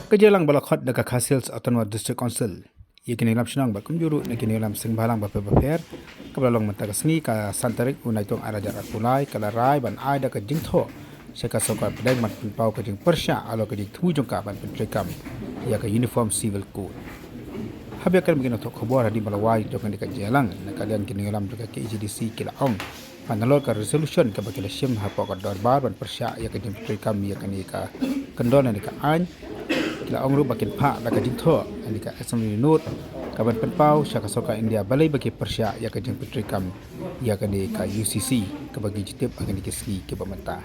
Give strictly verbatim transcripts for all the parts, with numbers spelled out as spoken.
Ka jingïalang ba la khot da ka Khasi Hills Autonomous District Council ïa ki nongïalam shnong bad kumjuh ruh na ki nongïalam seng bhalang bapher bapher, kaba la long mynta ka sngi ka san tarik u Naitung ar hajar arphew lai, ka la rai ban ai da ka jingthoh sha ka sorkar pdeng ban pynpaw ka jingpyrshah halor ka jingthmu jong ka ban pyntreikam ïa ka Uniform Civil Code. Haba ïakren bad ki nongthoh khubor hadien ba la wai jong kane ka jingïalang, na ka liang ki nongïalam jong ka K H A D C ki la ong ba nalor ka resolution kaba ki la shim hapoh ka dorbar ban pyrshah ïa ka jingpyntreikam ïa kane ka kyndon ne ka aiñ, ki la ong ruh ba kin phah da ka jingthoh ne ka assembly note ka ban pynpaw sha ka sorkar India balei ba ki pyrshah ïa ka jingpyntreikam ïa kane ka U C C kaba ki ju tip ha kine ki sngi kiba mynta.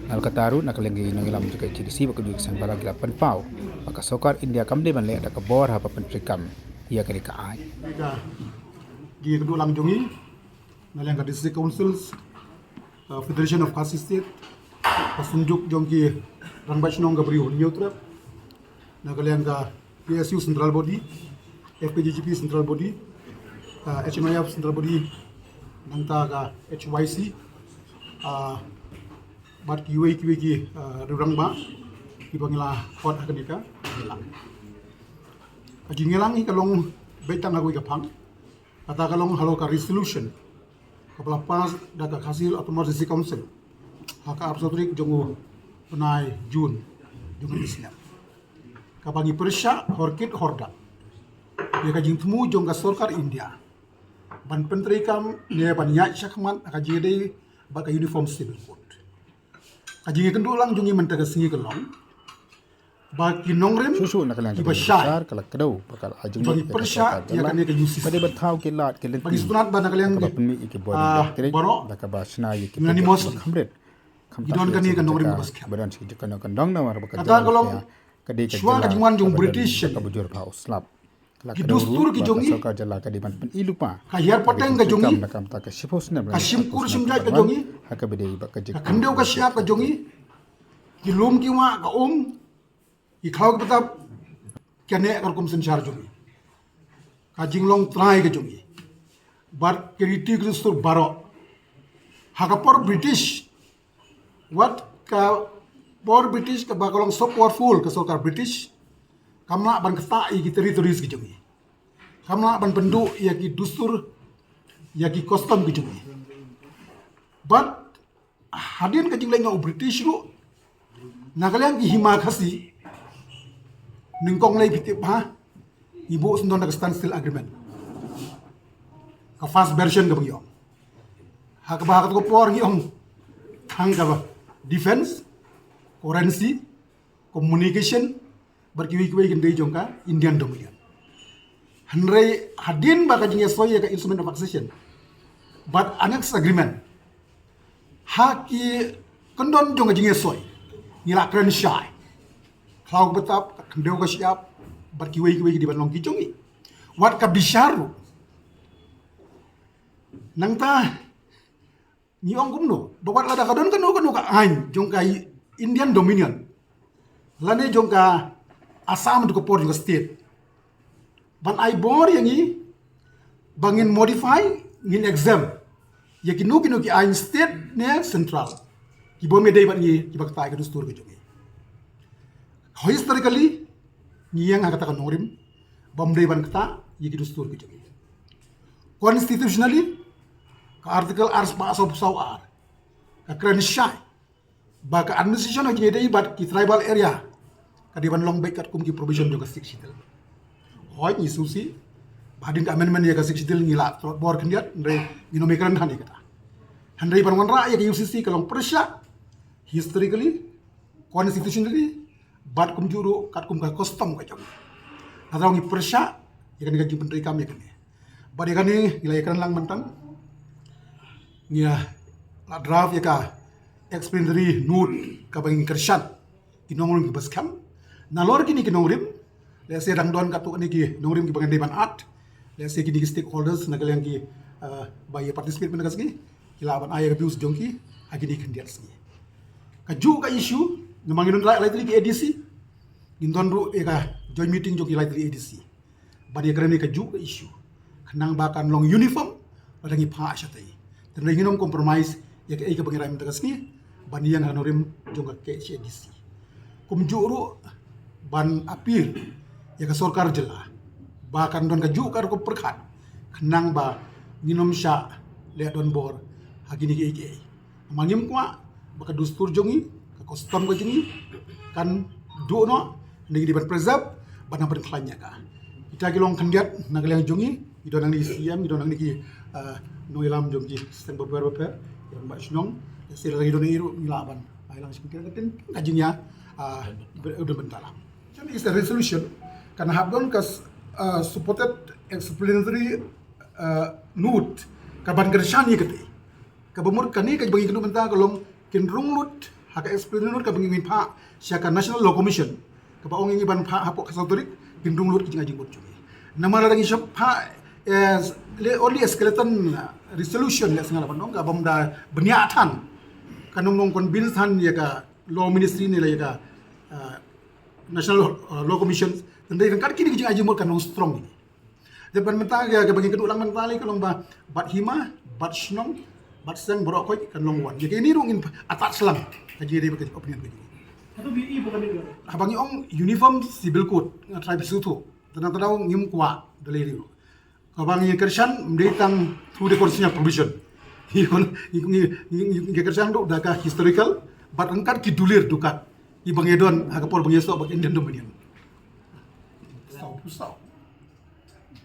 Na kata ruh, na ka liang ki nongïalam jong ka K H A D C bad kumjuh ki seng bhalang ki la pynpaw ba ka sorkar India kam dei ban leh da ka bor haba pyntreikam ïa kane ka aiñ. Ka jingïakynduh lang jong ngi na liang ka District Councils, uh, Federation of Khasi State, ka Synjuk jong ki Rangbah Shnong ka Bri u Hynñiewtrep, na ka liang ka P S U Central Body, F K J G P Central Body, uh, H M I F Central Body, nangta ka H Y C, uh, bad kiwei kiwei ki, uh, riew rangbah kiba ngi la khot ha kane ka jingïalang. Ka jingïalang hi ka long beit tang ha kawei ka phang. Kata ka long halor ka resolution kaba la pass da ka Khasi Hills Autonomous District Council ha ka arphew saw tarik jong u bnai June jong ka snem, kaba ngi pyrshah horkit hordah ïa ka jingthmu jong ka sorkar India ban pyntreikam ne ban ïaid shakhmat ha ka jingïadei bad ka Uniform Civil Code. Ka jingïakynduh lang jong ngi mynta ka sngi ka long ba ki nongrim kiba shai, ka la kdew ba ka la ajung ba ngi pyrshah ïa kane ka U C C, ba dei ba thaw ki lad ki lynti ba ngi sngewtynnat ba na ka liang ki baroh, da kaba shna ïa ki unanimously, ki don kane ka nongrim ba skhem. Ba don shi jaka na ka dong na mar ba ka, kata ka long ka dei ka shuwa ka jingwan jong British, ka bujur ba u slap. Ki dustur ki jong ngi, ka hiar pateng ka jong ngi, ka shim kur shim jait ka jong ngi, ka khyndew ka shyiap ka jong ngi, ki lum ki wah, ka um, ki khlaw ki btap, ka neh ka rukom synshar jong ngi, ka jinglong trai ka jong ngi, bad ki riti ki dustur baroh. Ha ka por British, wat ka por British kaba ka long so powerful ka sorkar British, kam lah ban ktah ïa ki territories ki jong ngi. Kam lah ban pynduh ïa ki dustur, ïa ki custom ki jong ngi. Bad hadien ka jingleit na u British ruh, na ka liang ki hima Khasi, nyngkong lei phi tip ba ngi buh syndon da ka Standstill Agreement, ka first version kaba ngi ong. Ha kaba ha kata ka por ngi ong tang kaba defense, currency, communication, bad kiwei kiwei ki dei jong ka Indian Dominion. Hynrei hadien ba ka jingïasoi ïa ka Instrument of Accession bad Annex Agreement, ha ki kyndon jong ka jingïasoi ngi la kren shai. Khlaw ka btap, ka khyndew ka shyiap, bad kiwei kiwei ki dei ban long ki jong ngi. Wat ka bishar ruh. Nangta ngi ong kumno ba wat lada ka don kano kano ka aiñ jong ka Indian Dominion lane jong ka Assam, to ka por jong ka state, ban ai bor ïa ngi ba ngin modify, ngin exempt ïa kino kino ki aiñ state ne central kiba ym dei bad ngi, kiba ktah ïa ka dustur ka jong ngi. Historically ngi ïeng ha kata ka nongrim ba ym dei ban ktah ïa ki dustur ki jong ngi. Constitutionally, ka Article arspah sawphew saw ar ka kren shai ba ka administration ha ki jingïadei bad ki tribal area ka dei ban long beit katkum ki provision jong ka Sixth Schedule. Hooid, ngi sngewsih ba hadien ka amendment ïa ka Sixth Schedule ngi la tlot bor khyndiat, hynrei ngin ym ïakren than ïa kata. Hynrei ban wanrah ïa ka U C C ka long pyrshah historically, constitutionally, bad kumjuh ruh katkum ka custom ka jong ngi. Nangta ngi pyrshah ïa kane ka jingpyntreikam ïa kane. Bad ïa kane ngi la ïakren lang mynta, ngi la draft ïa ka explanatory note kaba ngi kyrshan ki nongrim kiba skhem. Nalor kine ki nongrim, lehse dang don katto katne ki nongrim kiba ngi dei ban add. Lehse kine ki stakeholders na ka liang ki, uh, ba ïa participate mynta ka sngi, ki lah ban ai ïa ka views jong ki ha kine khyndiat sngi. Kajuh ka issue, namar ngin don lai tylli ki A D C, ngin don ruh ïa ka joint meeting jong ki lai tylli A D C ban ïakren ïa kajuh ka issue, khnang ba kan long uniform lada ngi phah shatei. Te ngin ym compromise ïa kaei kaba ngi rai mynta ka sngi ban ïeng ha nongrim jong ka K H A D C. Kumjuh ruh ban appeal ïa ka sorkar jylla ba kan don kajuh ka rukom pyrkhat khnang ba ngin ym shah leh donbor ha kine kiei kiei. Namar ngim kwah ba ka dustur jong ngi, ka custom ka jong ngi kan duh noh, ngi dei ban preserve bad nang pynkhlaiñ ïa ka. Kita ki long khyndiat na ka liang jong ngi, ngi don nangne ki C M, ngi don nangne ki, ah, nongïalam jong ki seng bapher bapher, ïa ban ba shnong, ïa sila ngi don ïa ruh ngi lah ban ai lang sha ka, ka jingïa, ah, ber-, ber-, bynta lang. Jong is a resolution kan hap don ka s-, ah, supported explanatory, ah, note ka ban kyrshan ïa kata. Kaba mut kane kaba ngi kynduh mynta ka long kin rung lut ha ka explanatory note kaba ngi phah sha ka National Law Commission. Kaba ong ngi ban phah hapoh ka saw tarik, kin rung lut ki jingngeit jingmut jong ngi. Namar lada ngi shu phah, eh, le only a skeleton, uh, resolution leh sngew la ban ong, kaba ym da bniah than. Kan ym long convince than ïa ka law ministry ne la ïa ka, uh, National, uh, Law Commission. Tang dei ryngkat kine ki jingngeit jingmut kan long strong. Te ban mynta ka, kaba ngi kynduh lang mynta lei ka long ba bad hima, bad shnong, bad seng baroh khoit kan long wan. Ïa kine ruh ngin atat slang. Ka jingdei ba ka opinion ka jong ngi. Haba ngi ong uniform civil code, nga try ba sngewthuh. Te nangta daw ngim kwah da lei ruh. Kaba ngi kyrshan ym dei tang through the constitutional provision. Ngi, ngi, ngi kyrshan ruh da ka historical bad ryngkat ki dulir dukat kiba ngi don ha ka por ba ngi ïasoh bad ka Indian Dominion. Saw phew saw.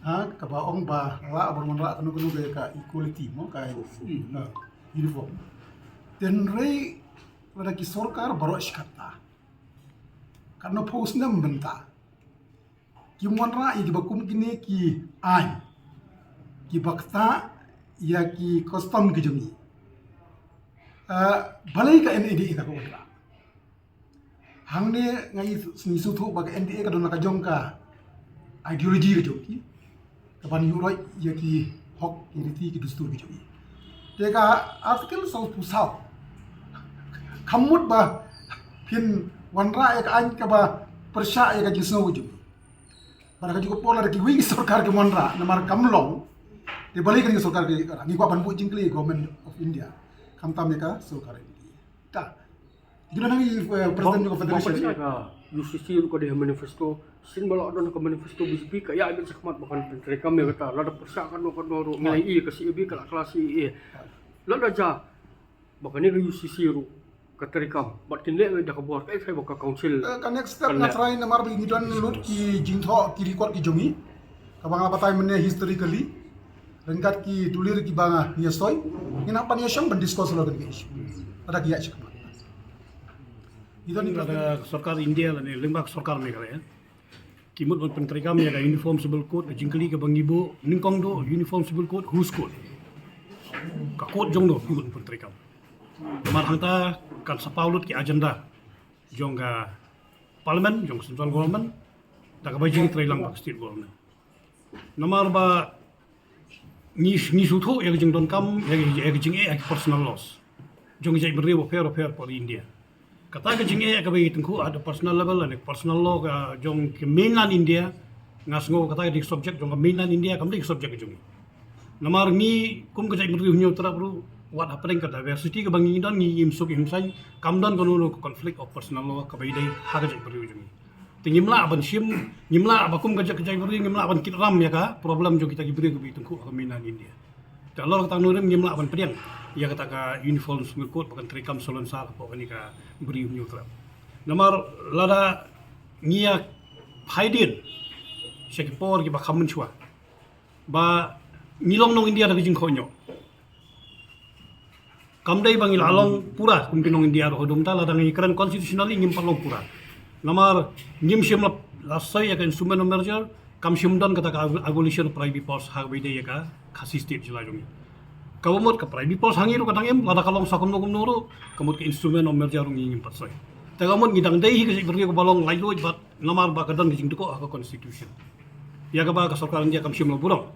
Ha, kaba ong ba lah ban wanrah kano kano ka equality mo, ka, ha, uniform. Hynrei lada ki sorkar baroh shi katta, katno phew snem mynta kim wanrah ïa kiba kum kine ki aiñ kiba ktah ïa ki custom ki jong ngi. Ah, balei ka N A D A ka wanrah? Hangne nga i, ngi sngewthuh ba ka N D A ka don la ka jong ka ideology ka jong ki, ka ban ïuh roit ïa ki hok, ki riti, ki dustur ki jong ki. Te ka article saw phew saw kam mut ba phin wanrah ïa ka aiñ kaba pyrshah ïa ka jingsngew ka jong ki. Bad ha kajuh ka por lada kiwei ki sorkar kim wanrah namar kam long, te balei kane ka sorkar ka, ngi kwah ban buh jingkylli Government of India, khamtam ïa ka sorkar India. Ta. Ki don hangne, eh, president jong ka federation. Ka U C C ruh ka dei ha manifesto. Shisien ba la don ka manifesto B J P ka ïa beit shakhmat ba kan pyntreikam ïa kata. Lada pyrshah kano kano ruh, nga ïohi ka C A B ka la kylla C A A. Lada jia ba kane ka U C C ruh ka treikam bad kin leh da ka bor, kaei kaei ba ka council. Eh, ka next step kan leh. Nga try namar ba ngi don lut ki jingthoh, ki record ki jong ngi. Kaba nga la batai mynne historically. Ryngkat ki dulir kiba ngi ïa soi, ngin hap ban ïa shong ban discuss ïa kane ka issue. Lada ki ïa shong. Ngi don ni lada sorkar India lane lyngba ka sorkar Meghalaya, ki mut ban pyntreikam ïa ka Uniform Civil Code, ka jingkylli kaba ngi buh nyngkong, dei Uniform Civil Code, whose code? Ka code jong no ki mut ban pyntreikam. Namar hangta kan sa paw lut ki agenda jong ka Parliament, jong ka Central Government, da kaba jingtrei lang bad ka State Government. Namar ba ngi, ngi sngewthuh ïa ka jingdonkam, ïa ka, ïa ka jingeh, ïa ka personal laws jong ki jaitbynriew bapher bapher hapoh India. Kata ka jingeh kaba ngi tyngkhuh at the personal level, lane personal law ka jong ka mainland India, nga sngew kata ka dei ka subject jong ka mainland India, kam dei ka subject ka jong ngi. Namar ngi kum ka jaitbynriew Hynñiewtrep ruh, wat hapdeng ka diversity kaba ngi don, ngi im suk im saiñ, kam don kano kano ka conflict of personal law kaba ïadei ha ka jaitbynriew jong ngi. Te ngim lah ban shim, ngim lah ba kum ka jait, ka jaitbynriew ngim lah ban kit ram ïa ka problem jong kita ki briew kiba tyngkhuh ha ka mainland India. Te halor kata ka nongrim ngim lah ban pdiang ïa kata ka Uniform Civil Code ba kan treikam salonsar hapoh kane ka ri Hynñiewtrep. Namar lada ngi ïa phaidien sha ki por kiba kham mynshuwa ba ngi long nong India da ka jingkohnguh. Kam dei ba ngi la long pura kum ki nong India ruh, haduh mynta lada ngi kren constitutionally ngim pat long pura. Namar ngim shym la, la soi ïa ka instrument of merger, kam shym don kata ka ab-, abolition of privy purse ha kaba ïadei ïa ka Khasi State jylla jong ngi. Kaba mut ka privy purse ha ngi ruh ka dang im, lada ka long sa kumno kumno ruh, ka mut ka instrument of merger ruh ngi ngim pat soi. Te ka mut ngi dang dei hi ka jaitbynriew kaba long laitluid bad namar ba ka don ka jingdukok ha ka constitution. Ïa kaba ka sorkar India kam shym la burom.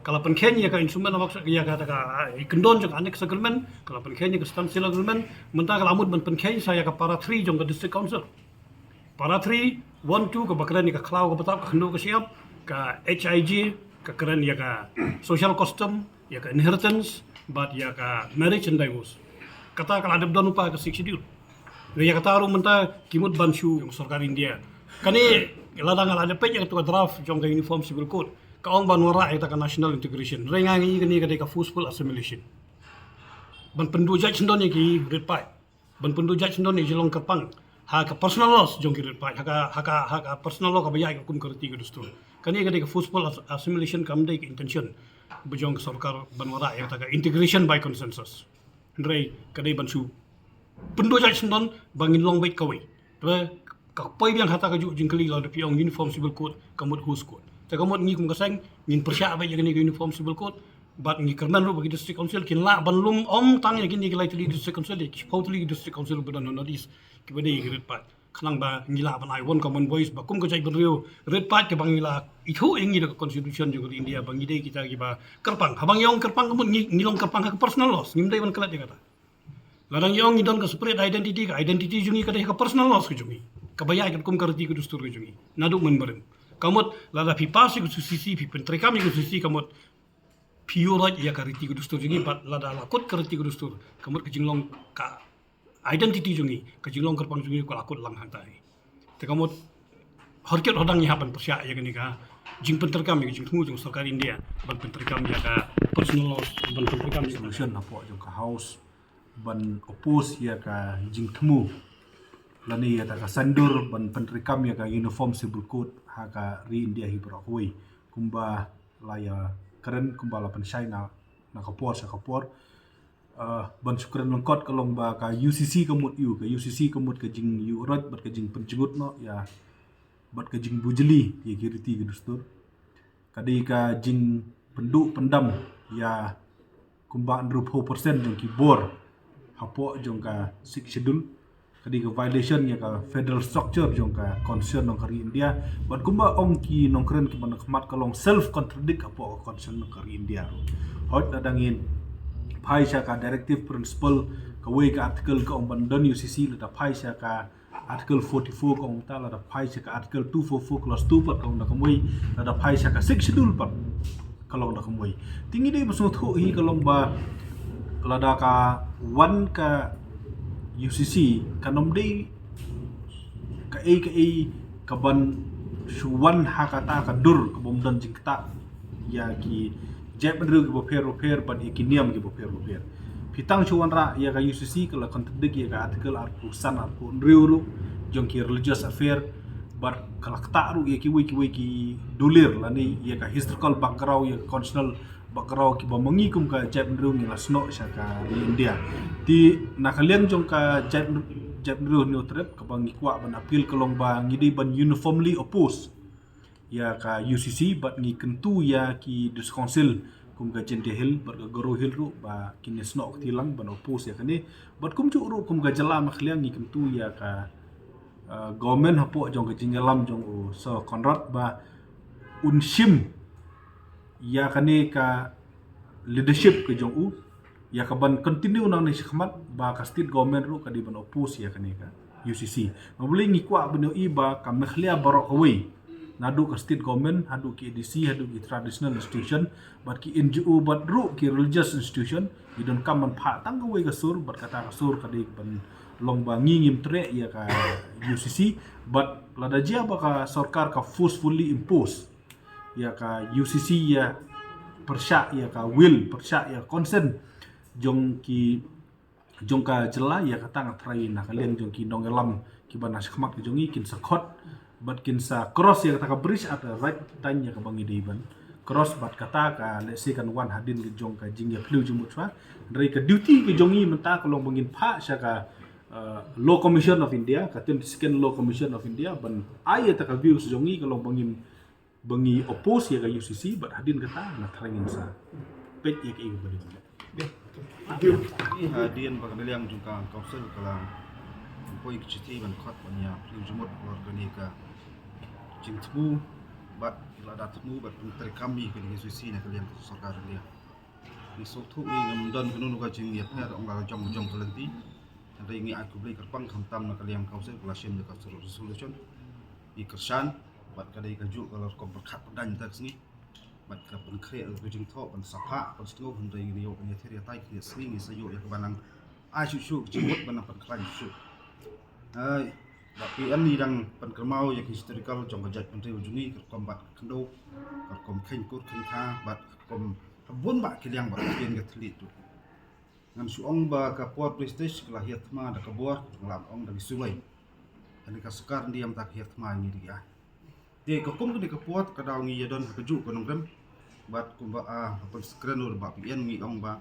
Ka la pynkheiñ ïa ka instrument of, ïa kata ka, ah, i kyndon jong ka Annex Agreement, ka la pynkheiñ ïa ka Standstill Agreement, mynta ka la mut ban pynkheiñ sa ïa ka para three jong ka District Council. Para three, one, two, kaba kren ïa ka khlaw ka btap, ka khyndew ka shyiap, ka H I J, ka kren ïa ka social custom, ïa ka inheritance, bad ïa ka marriage and divorce. Kata ka la dep don lypa ha ka Sixth Schedule. Re ïa kata ruh mynta ki mut ban shu ïa sorkar India. Kane lada nga la dep ïa kata ka draft jong ka Uniform Civil Code, ka ong ban wanrah ïa kata ka national integration. Re nga ngi kane ka dei ka forceful assimilation. Ban pynduh jait sngewdon ïa ki rit paid. Ban pynduh jait sngewdon ïa ki jinglong kyrpang ha ka personal laws jong ki rit paid, ha ka, ha ka, ha ka personal law kaba ïaid katkum ka riti ka dustur. Kane ka dei ka forceful as-, assimilation, kam dei ka intention ba jong ka sorkar ban wanrah ïa kata ka integration by consensus. Hynrei ka dei ban shu pynduh jait sngewdon ba ngin long beit kawei. Te ka poi biang ha kata ka juh jingkylli, lada phi ong Uniform Civil Code ka mut whose code? Te ka mut ngi kum ka seng ngin pyrshah beit ïa kane ka Uniform Civil Code. Bad ngi kyrmen ruh ba ki district council kin lah ban lum, ym tang ïa kine ki lai tylli district council, ïa ki shiphew tylli ki district council ba don ha North East kiba dei ïa ki rit paid. Khnang ba ngi lah ban ai one common voice ba kum ka jaitbynriew rit paid, te ba ngi la ithuh ïa ngi da ka constitution jong ka India ba ngi dei kita kiba kyrpang. Haba ngi ong kyrpang ka mut ngi, ngi long kyrpang ha ka personal laws, ngim dei ban klet ïa kata. Lada ngi ong ngi don ka separate identity, ka identity jong ngi ka dei ha ka personal laws ka jong ngi, kaba ïaid katkum ka riti ka dustur ka jong ngi naduh mynbarim. Ka mut lada phi pass ïa ka UCC, phi pyntreikam ïa ka UCC, ka mut phi ïuhroit ïa ka riti ka dustur jong ngi. Bad lada la kut ka riti ka dustur, ka mut ka jinglong, ka identity jong ngi, ka jinglong kyrpang jong ngi ka la kut lang hangtai. Te ka mut horkit hordang ngi hap ban pyrshah ïa kane ka jingpyntreikam, ïa ka jingthmu jong sorkar India ban pyntreikam ïa ka personal laws, ban pyntreikam ïa ka solution hapoh jong ka House ban oppose ïa ka jingthmu lane ïa kata ka saiñdur ban pyntreikam ïa ka Uniform Civil Code ha ka ri India hi baroh kawei. Kumba la ïa kren, kumba la pynshai na, na ka por sha ka por. Uh, ban shu kren lyngkot ka long ba ka UCC ka mut ïu, ka UCC ka mut ka jingïuhroit bad ka jingpynjngut noh ïa bad ka jingbujli ïa ki riti ki dustur. Ka dei ka jingpynduh pyndam ïa kumba hynriewphew percent jong ki bor hapoh jong ka Sixth Schedule. Ka dei ka violation ïa ka federal structure jong ka constitution jong ka ri India. Bad kumba ong ki nongkren kiba na khmat, ka long self contradict hapoh ka constitution jong ka ri India ruh. Hooid, lada ngin phai sha ka directive principle, kawei ka article ka ong ban don UCC, lada phai sha ka Article forty-four ka ong ta, lada phai sha ka Article two forty-four clause two pat ka long da kumwei, lada phai sha ka Sixth Schedule pat ka long da kumwei. Te ngi dei ba sngewthuh hi ka long ba lada ka wan ka UCC, kan ym dei kaei kaei kaban shu wan ha kata ka dur kabym don jingktah ïa ki jaitbynriew kiba pher ba pher bad ïa ki niam kiba pher ba pher. Phi tang shu wanrah ïa ka UCC, ka la contradict ïa ka Article arphew san, arphew hynriew ruh jong ki religious affair, bad ka la ktah ruh ïa kiwei kiwei ki dulir lane ïa ka historical background, ïa ka constitutional background kiba ma ngi kum ka jaitbynriew ngi la snoh sha ka ri India. Te na ka liang jong ka jait, jaitbynriew Hynñiewtrep, kaba ngi kwah ban appeal ka long ba ngi dei ban uniformly oppose ïa ka UCC, bad ngi kyntu ïa ki District Council kum ka Jaintia Hills bad ka Garo Hills ruh ba kin ïa snoh kti lang ban oppose ïa kane. Bad kumjuh ruh kum ka jylla Meghalaya ngi kyntu ïa ka, uh, government hapoh jong ka jingïalam jong u Sir Conrad ba un shim ïa kane ka leadership ka jong u, ïa kaban continue nangne shakhmat, ba ka state government ruh ka dei ban oppose ïa kane ka UCC. Namar balei? Ngi kwah ban ïohi ba ka Meghalaya baroh kawei, naduh ka state government haduh ki ADC haduh ki traditional institution bad ki NGO bad ruh ki religious institution, ngi donkam ban phah tang kawei ka sur, bad kata ka sur ka dei ban long ba ngi ngim treh ïa ka UCC. Bad lada jia ba ka sorkar ka forcefully impose ïa ka UCC, ïa pyrshah ïa ka will, pyrshah ïa ka consent jong ki, jong ka jylla, ïa kata nga tharai na ka liang jong ki nongïalam kiba na shakhmat ka jong ngi, kin sa khot bad kin sa cross ïa kata ka bridge at the right time ïa kaba ngi dei ban cross. Bad kata ka lehse kan wan hadien ka jong ka jingïaphylliew jingmut shuwa. Hynrei ka duty ka jong ngi mynta ka long ba ngin phah sha ka, uh, Law Commission of India, ka twenty-second Law Commission of India, ban ai ïa kata ka views jong ngi, ka long ba ngin ba ngi oppose ïa ka UCC, bad hadien kata nga tharai ngin sa peit ïa kaei kaba dei ban leh. Hadien ba ka liang jong ka council ka la poi ka shithi ban khot ban ïaphylliew jingmut halor kane ka jingthmu bad lada thmu bad pyntreikam ïa kane ka UCC na ka liang ka sorkar India. Ngi sngewthuh ngi ngam don kano kano ka jingïapher ong la jong jong ka lynti. Hynrei ngi ai khublei kyrpang khamtam na ka liang council ka la shim ïa ka resolution. Ngi kyrshan bad ka dei kajuh ka la rukom pyrkhat pyrdain mynta ka sngi. Bad ka pynkhreh ka jingthoh ban sa phah, ban sngewthuh, hynrei ngi ïoh ka ïathir ïatai ka sngi, ngi sa ïoh ïa kaba nang ai shuh shuh ka jingmut ban nang pynkhlaiñ shuh shuh. Ai, ba P N ngi dang pynkynmaw ïa ka historical jong ka jaitbynriew jong ngi, ka rukom bat ka khyndew, ka rukom kheiñ kut kheiñ kha, bad ka rukom ha bun bah ki liang bad ka ktien ka thylliej ruh. Ngan shu ong ba ka por British ka la hiar thma da ka bor, ka la ong da ki suloi. Kane ka sorkar India mynta ka hiar thma ïa ngi da ki aiñ. Te ka kum kane ka por ka daw ngi ïa don ha kajuh ka nongrim. Bad kumba, ah, ha pynskren u Bah P N ngi ong ba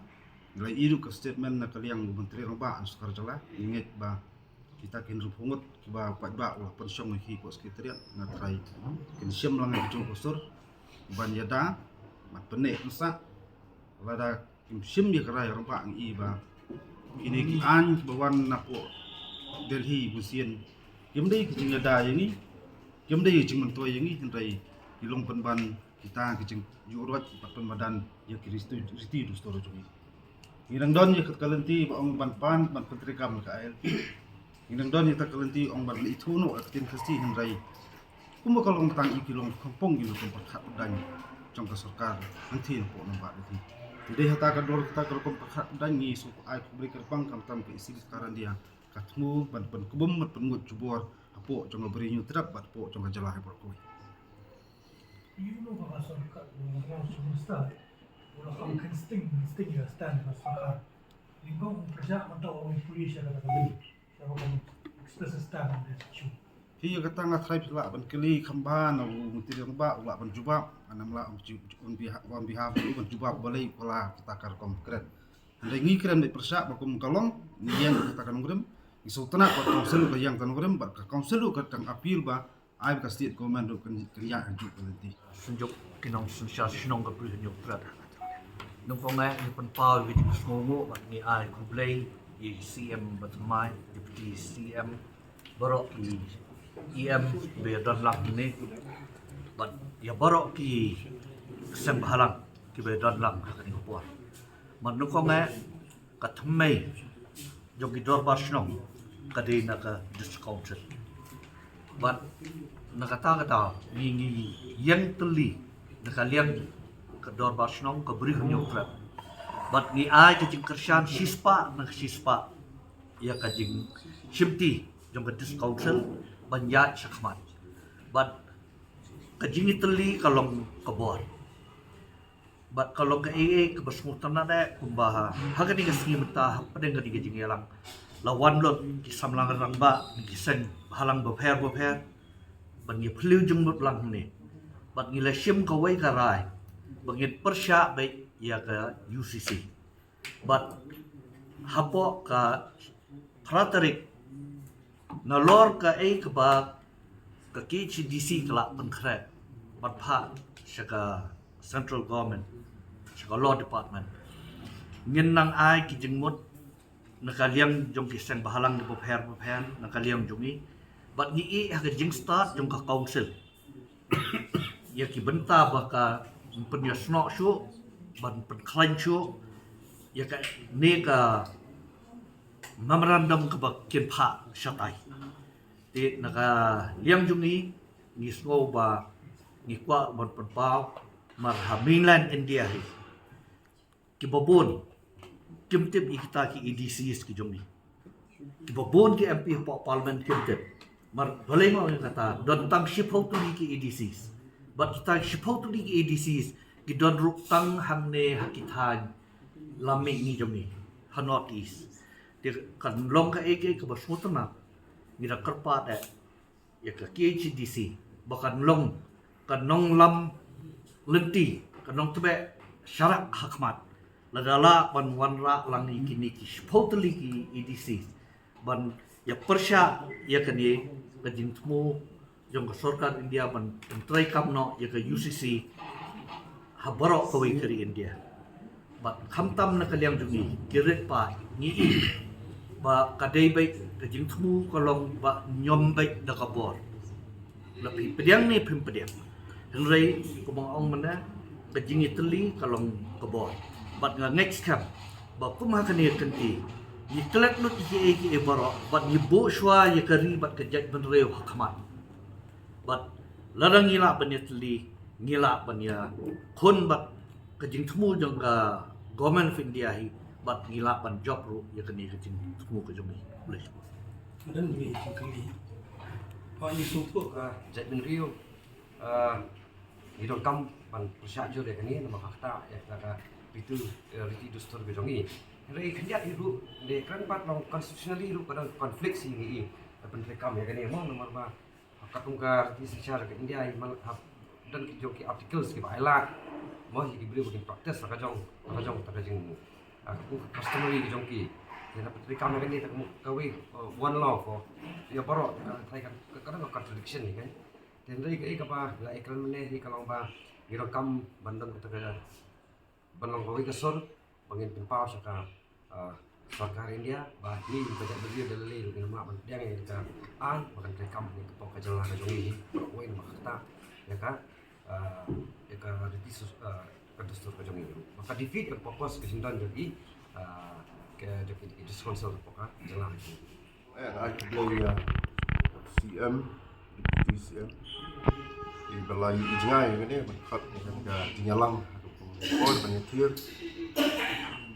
ngi la ïoh ka statement na ka liang u Myntri Rangbah sorkar jylla, ngi ngeit ba kita ki hynriewphew ngut kiba u paidbah u la pynshong ïa ki hapoh Secretariat, nga trai kin shim lang ïa kajuh ka sur ban ïada bad pynneh pynsah. Lada kim shim ïa ka rai rangbah, ngi i ba kine ki aiñ kiba wan napoh Delhi bunsien kim dei ki jingïada ïa ngi, kim dei ki jingmyntoi ïa ngi, hynrei ki long pynban kita ki jingïuhroit bad pynmadan ïa ki riti, riti dustur jong ngi. Ngi dang don ïa ka lynti ba ong ban pan ban pyntreikam ïa ka I L P. Ngi dang don ïa ka lynti ong ban leh ithuh noh ïa ka ktien Khasi, hynrei kumba ka long tang ïa ki long kongpong ïa ka rukom pyrkhat pyrdain jong ka sorkar hangthie hapoh Nongbah Delhi. Te dei hata ka dur kata ka rukom pyrkhat pyrdain ngi sngewbha ai khublei kyrpang khamtam ka E C D sorkar India ka thmu ban pynkbum ban pynngut jubor hapoh jong ka Bri Hynñiewtrep bad hapoh jong ka jylla hi baroh kawei. You know, ka sorkar, ka sorkar, u la kham kan sting, sting ïa stand ka sorkar. Nyngkong u pyrshah mynta u pule sha kata ka lynti. Sha ka express stand on this issue. Hi ïa kata nga trai phi lah ban kylli kham bha na u Myntri Rangbah u lah ban jubab, ngan ym lah on behalf, on behalf u ban jubab balei u la kata ka rukom kren. Hynrei ngi kren beit pyrshah ba kum ka long, ngi ïeng kata ka nongrim, ngi sngewtynnat ba ka council ka ïeng ka nongrim, bad ka council ka dang appeal ba ai ba ka state government ruh kan, kan ïaid ha kajuh ka lynti. Synjuk ki nongsynshar shnong ka Bri Hynñiewtrep. Nyngkong eh ngi pynpaw ïa ka jingsngewnguh bad ngi ai khublei ïa i C M bathymmai, Deputy C M, baroh ki E M ba ïadon lang hangne, bad ïa baroh ki seng bhalang kiba ïadon lang ha kane ka por. Bad nyngkong eh ka thymmei jong ki dorbar shnong ka dei na ka District Council. Bad na kata kata ngi, ngi ïeng tylli na ka liang ka dorbar shnong ka Bri Hynñiewtrep. Bad ngi ai ka jingkyrshan shispah na ka shispah ïa ka jingshimti jong ka District Council ban ïaid shakhmat. Bad ka jingïatylli ka long ka bor. Bad ka long kaei kaei kaba sngewtynnat eh kumba ha kane ka sngi mynta hapdeng kane ka jingïalang la wan lut ki samla rangbah na ki seng bhalang bapher bapher ban ïa phylliew jingmut lang hangne. Bad ngi la shim kawei ka rai ba ngin pyrshah beit ïa ka U C C. Bad hapoh ka phra tarik nalor kaei kaba ka K H A D C ka la pynkhreh bad phah sha ka central government, sha ka law department, ngin nang ai ki jingmut na ka liang jong ki seng bhalang bapher bapher na ka liang jong ngi. Bad ngi ïeh ha ka jingstad jong ka council ïa ki bynta ba kan pynïasnoh shuh, ban pynkhlaiñ shuh ïa kane ka memorandum kaba kin phah shatai. Te na ka liang jong ngi, ngi sngew ba ngi kwah ban pynpaw, namar ha mainland India hi kiba bun kim tip ïa kita ki A D Cs ki jong ngi. Kiba bun ki M P hapoh Parliament kim tip. Namar balei nga ong ïa kata, don tang shiphew tylli ki A D Cs. Bad kita ki shiphew tylli ki A D Cs ki don ruh tang hangne ha ki thaiñ lam mihngi jong ngi ha North East. Te kan long kaei kaei kaba sngewtynnat, ngi da kyrpad eh ïa ka K H A D C ba kan long ka nonglam lynti, ka nongtbeh sharak ha khmat. Lada lah ban wanrah lang ïa kine ki shiphew tylli ki A D C ban ïa pyrshah ïa kane ka jingthmu jong ka sorkar India ban pyntreikam noh ïa ka U C C ha baroh kawei ka ri India. Bad khamtam na ka liang jong ngi, ki rit paid, ngi i ba ka dei beit ka jingthmu ka long ba ñiom beit da ka bor. La phi pdiang ne phim pdiang, hynrei kumba nga ong mynne, ka jingïatylli ka long ka bor. Bad nga ngeit skhem ba kum ha kane ka kynti ngi klet lut ïa kiei kiei baroh bad ngi buh shuwa ïa ka ri bad ka jaitbynriew ha khmat. Bad lada ngi lah ban ïatylli, ngi lah ban ïakhun bad ka jingthmu jong ka Government of India hi, bad ngi lah ban jop ruh ïa kane ka jingthmu ka jong ngi. Khublei shibun. Don ngi jingkylli. Hooid, ngi sngewthuh ka jaitbynriew, ah, ngi donkam ban pyrshah jur ïa kane namar kata ïa ka, ka ritu, eh, riti dustur ka jong ngi. Hynrei khyndiat hi ruh, de kren pat long constitutionally ruh ka don conflict hi ngi i. Ban treikam ïa kane mo namar ba katkum ka riti synshar ka India i man hap don ki jong ki articles kiba ai lad mo ïa ki briew ba kin practice la ka jong, la ka jong ta ka jing, ah, katkum ka customary ka jong ki. Ïa na pyntrei kam ïa kane ta ka mut kawei, uh, one law for ïa baroh, ka trai ka, ka, ka don ka contradiction hi kan. Te hynrei kaei kaba la ïakren mynne hi ka long ba ngi donkam ban don kata ka ban long kawei ka sur ba ngin pynpaw sha ka, ah, sorkar India ba hi ka jaitbynriew da lei ruh ngin ym lah ban pdiang ïa ka aiñ ba kan treikam ïa ka pok ka jylla ka jong ngi. Wei namar kata ïa ka, ah, ïa ka riti sus-, ah, ka dustur ka jong ngi ruh ba ka defeat ïa ka purpose ka jingdon jong ki, ah, ka jong ki District Council ka pok ka jylla ka jong ngi. Eh, ai khublei ïa C M, Deputy C M. Ïa ba la ïohi jngai ïa kane ban khot ïa kane ka jingïalang ha ka por ban ïathied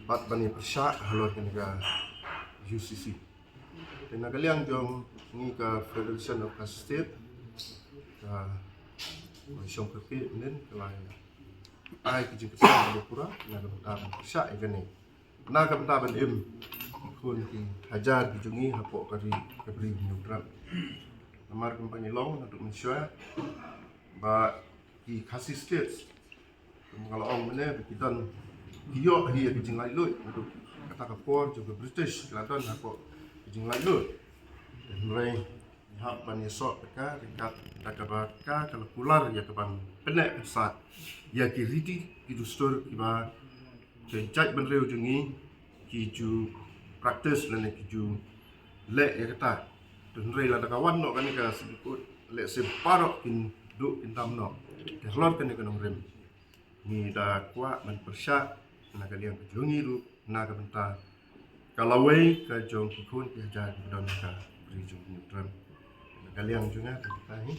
bad ban ïapyrshah halor kane ka U C C. Te na ka liang jong ngi ka Federation of Khasi State, ka Commission ka pi nen ka la ai ka jingkyrshan ka pura na ka bynta ban pyrshah ïa kane. Na ka bynta ban im ki khun ki hajar ki jong ngi hapoh ka ri ka bri Hynñiewtrep. Namar kumba ngi long naduh mynshuwa ba ki Khasi States, kumba nga la ong mynne, ba ki don, ki ïoh hi ïa ki jinglaitluid naduh kata ka por jong ka British, ki la don hapoh ki jinglaitluid. Hynrei ngi hap ban ïasoh ïa ka, ïa ka, ïa kaba ka, ka la kular ïa ka ban pynneh pynsah ïa ki riti ki dustur kiba ki jaitbynriew jong ngi ki ju practice lane ki ju leh ïa kata. Te hynrei lada ka wan noh kane ka Supreme Court, lehse baroh kin duh kin dam noh. Te halor kane ka nongrim ngi da kwah ban pyrshah na ka liang ka jong ngi ruh na ka bynta ka lawei ka jong ki khun ki hajar ki don ha ka ri jong ngi Hynñiewtrep. Na ka liang jong nga ka bynta hi.